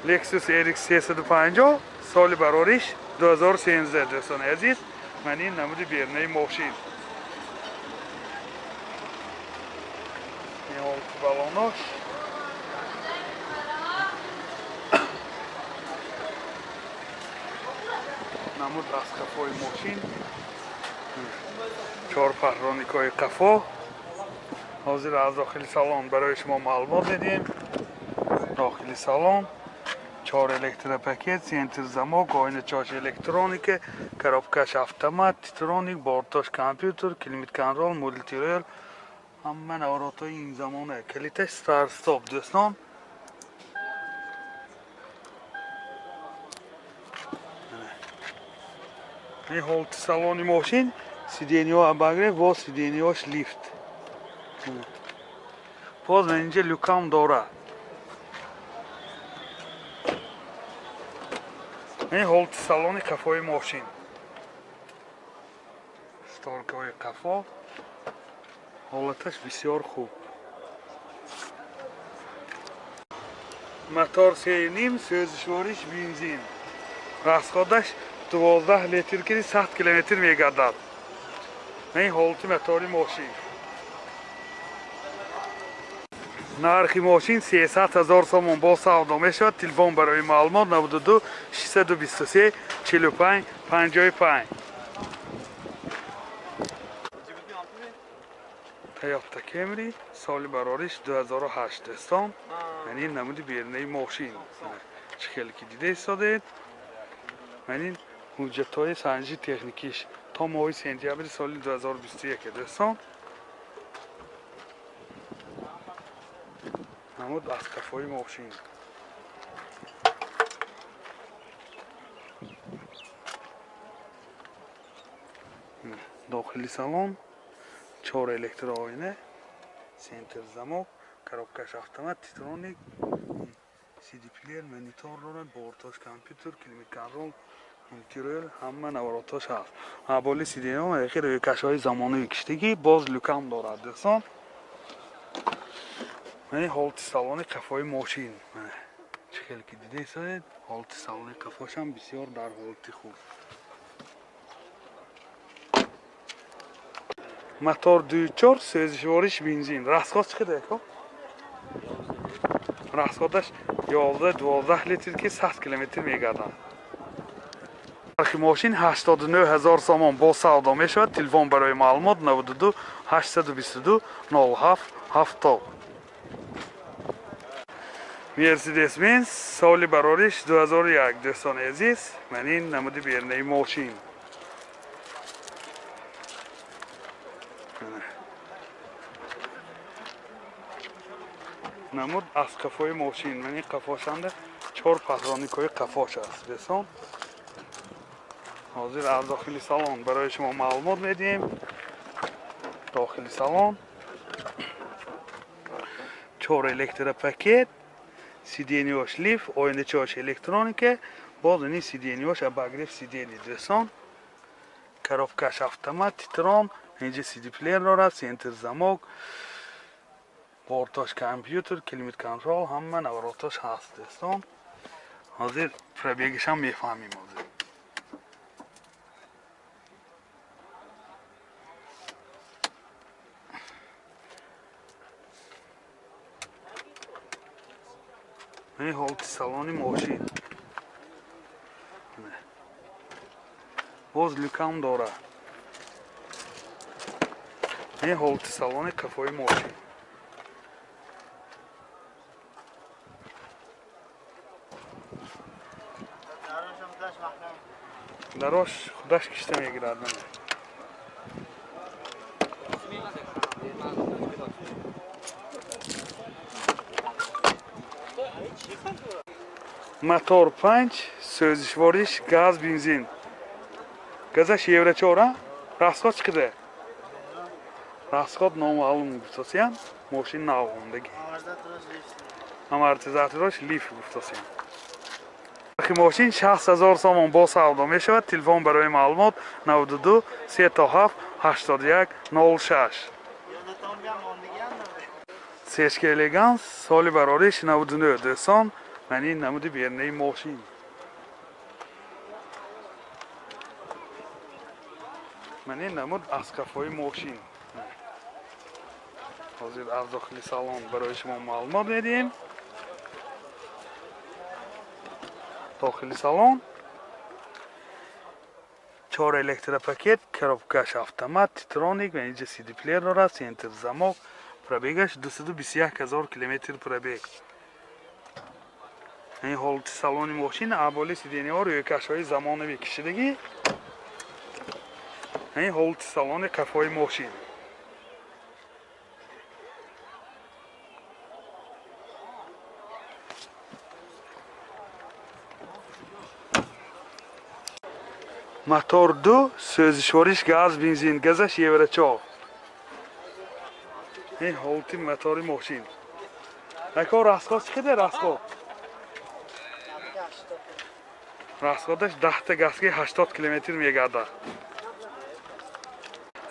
Lexus RX 350 соли барориш 2013 дӯстони азиз. Ман ин намуди берунаи мошин. Ин ҳолати балонош. Намуд аз қафои мошин. Чор паҳроникҳои қафо. Ҳозир аз дохили салон барои шумо маълумот медиҳем. Дохили салон чор электропакет, центр замок, оиначош электроника, коробкаш автомат, титроник, бортош компютер, климат-контрол, мультирел, ҳама наворотҳои ин замона. Калиташ старт-стоп дӯстон. Ин ҳолати салони мошин, сиденьҳо обогрев, боз сиденьҳош лифт. Боз инҷа люкам дорад. Ин ҳолати салони қафои мошин. Шторкаҳои қафо. Ҳолаташ бисёр хуб. Мотор 3,5, сӯзишвориш бензин. Расходаш 12 литр ки 100 километр мегардад. Ин ҳолати мотори мошин. Нархи мошин 300 000 сомон бо савдо мешавад. Телефон барои маълумот 92 623 45 55. Toyota Camry соли барориш 2008 дӯстон. Ман ин намуди берунаи мошин. Чӣ хеле ки дида истодед. Ман ин ҳуҷҷатҳои санҷиши техникиш то моҳи сентябри соли 2021 дӯстон. Намуд аз қафои мошин. Дохили салон чор электрооина, центр замок, коробкаш автомат, титроник, CD плеер, монитор дорад, бортош компютер, климат-контрол, мультирел, ҳама наворотҳош ҳаст. Боли сиденьҳо рӯйкашҳои замонавӣ киштагӣ, боз люкам дорад дӯстон. Ман ҳолати салони қафои мошин. Чӣ хеле ки дида истодед, ҳолати салони қафошам бисёр дар ҳолати хуб. Мотор 2.4, сӯзишвориш бензин. Расход чӣ қадар ко? Расходаш 11-12 литр ки 100 километр мегардад. Нархи мошин 89 000 сомон бо савдо мешавад. Телефон барои маълумот 92 822 07 70. Mercedes-Benz соли барориш 2001 дӯстони азиз. Ман ин намуди берунаи мошин. Намуд аз қафои мошин. Ман ин қафошанда чор паҳроникҳои қафош аст дӯстон. Ҳозир аз дохили салон барои шумо маълумот медиҳем. Дохили салон чор электропакет, сиденьҳош лифт, оиначаҳош электроника, боз ин сиденьҳош обогрев сиденьи дӯстон. Коробкаш автомат, титрон, инҷа CD плеер дорад, центр замок, бортош компютер, климат-контрол, ҳама наворотҳош ҳаст дӯстон. Ҳозир пробегашам мефаҳмем ҳозир. Ин ҳолати салони мошин. Боз люкам дорад. Ин ҳолати салони қафои мошин. Дарош худаш кишта мегирад. Мотор 5, сӯзишвориш газ, бензин. Газаш евро 4, расход чӣ қадар? Расход номаълум гуфтосиян, мошин нав омдаги. Амортизатораш лифт гуфтосиян. Нархи мошин 60 000 сомон бо савдо мешавад. Телефон барои маълумот 92 37 81 06. Сечка Элеганс соли барориш 99 дӯстон. Ман ин намуди бернаи мошин. Ман ин намуд аз қафои мошин. Ҳозир аз дохили салон барои шумо маълумот медиҳем. Дохили салон 4 электропакет, коробкаш автомат, титроник ва инҷа CD плеер дорад, центр замок, пробегаш 221 000 километр пробег. Ин ҳолати салони мошин, аболи сидениҳо рӯйкашҳои замонавӣ кишидагӣ. Ин ҳолати салони қафои мошин. Мотор 2, сӯзишвориш газ, бензин, газаш евро 4. Ин ҳолати мотори мошин. Ако расход чӣ қадар расход? Расходаш 10 та газки 80 километр мегардад.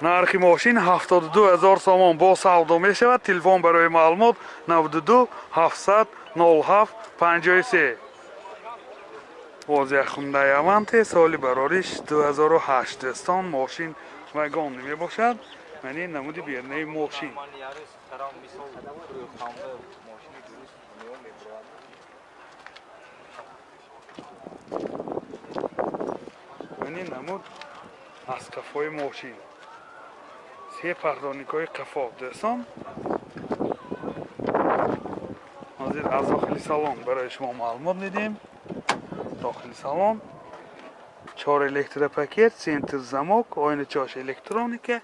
Нархи мошин 72 000 сомон бо савдо мешавад. Телефон барои маълумот 92 700 07 53. Возеҳ Hyundai Avante соли барориш 2008 дӯстон, мошин вагон мебошад. Ман ин намуди бернаи мошин. Ман ин намуд аз қафои мошин. Се пардоникҳои қафо дӯстон. Ҳозир аз дохили салон барои шумо маълумот медиҳем. Дохили салон 4 электропакет, центр замок, оиначааш электроника,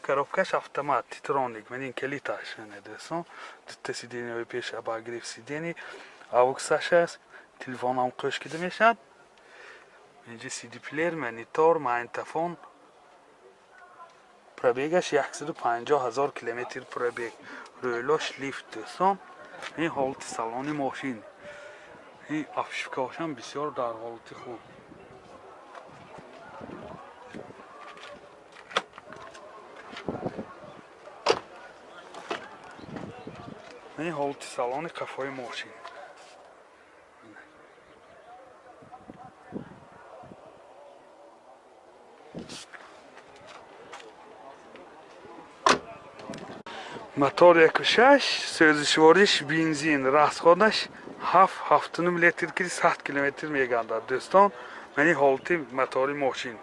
коробкаш автомат, титроник. Ман ин калиташ дӯстон, дута сидениҳои пеш обогрев сидени, авуксаш аст, телефонам қӯш кида мешавад. Инҷа CD плеер, монитор, магнитофон. Пробегаш 150 000 километр пробег. Рӯйлош лифт дӯстон. Ин ҳолати салони мошин. Ин обшивкаҳошам бисёр дар ҳолати хуб. Ин ҳолати салони қафои мошин. Мотор 1.6, сӯзишвориш бензин, расходаш 7-7.5 литр ки 100 километр мегардад дӯстон. Ман ин ҳолати мотори мошин.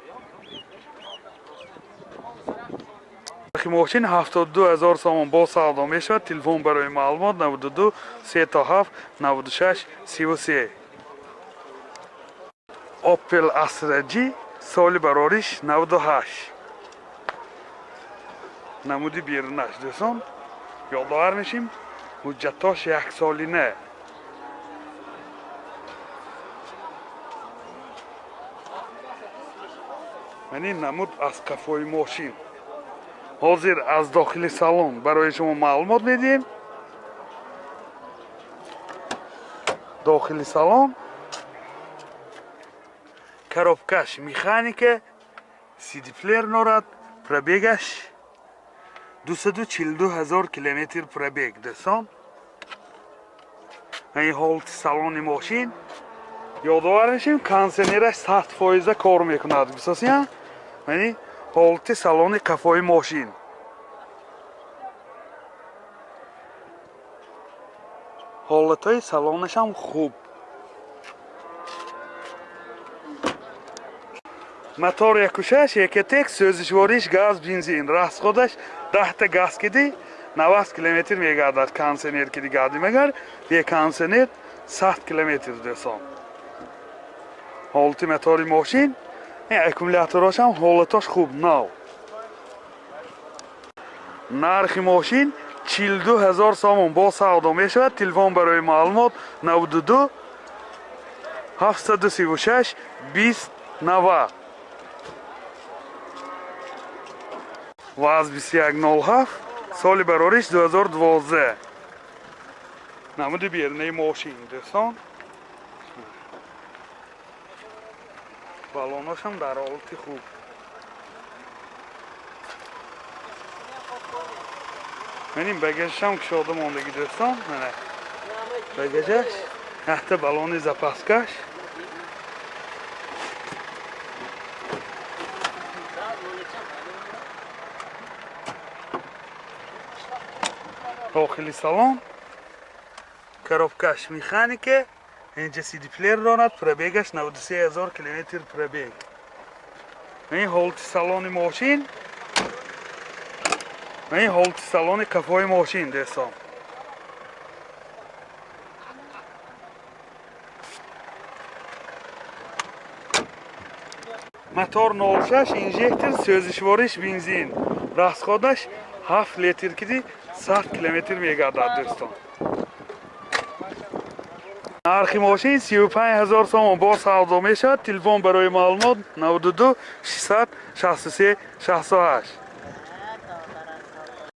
Нархи мошин 72 000 сомон бо савдо мешавад. Телефон барои маълумот 92 37 96 33. Opel Astra G соли барориш 98. Намуди берунаш дӯстон. Ёдовар мешим, ҳуҷҷатош яксолина. Ман ин намуд аз қафои мошин. Ҳозир аз дохили салон барои шумо маълумот медиҳем. Дохили салон коробкаш механика, CD плеер дорад, пробегаш 242 000 километр пробег дӯстон. Ин ҳолати салони мошин. Ёдовар мешем, кондиционераш 100% кор мекунад. Бисосиян? Мани ҳолати салони қафои мошин. Ҳолатҳои салонашам хуб. Мотор 1.6, Ecotec, сӯзишвориш газ, бензин, расходаш 10 та газ киди 90 километр мегардад. Кондиционер киди гардим агар, бе кондиционер 100 километр дӯстон. Ҳолати мотори мошин, аккумуляторашам ҳолаташ хуб, нав. Нархи мошин 42 000 сомон бо савдо мешавад. Телефон барои маълумот 92 736 20 90. ВАЗ 2107 соли барориш 2012. Намуди бернаи мошин дӯстон. Балоношам дар ҳолати хуб. Ман ин багажашам кушода мондагӣ дӯстон. Мана багажаш Якта баллони запаскаш. Дохили салон коробкаш механика, инҷа CD плеер дорад, пробегаш 93 000 километр пробег. Ин ҳолати салони мошин, ин ҳолати салони кафои мошин дӯстон. Мотор 06, инжектор, сӯзишвориш бензин. Расходаш 7 литр киди 100 километр мегардад дӯстон. Нархи мошин 35 000 сомон бо савдо мешавад. Телефон барои маълумот 92 663 68.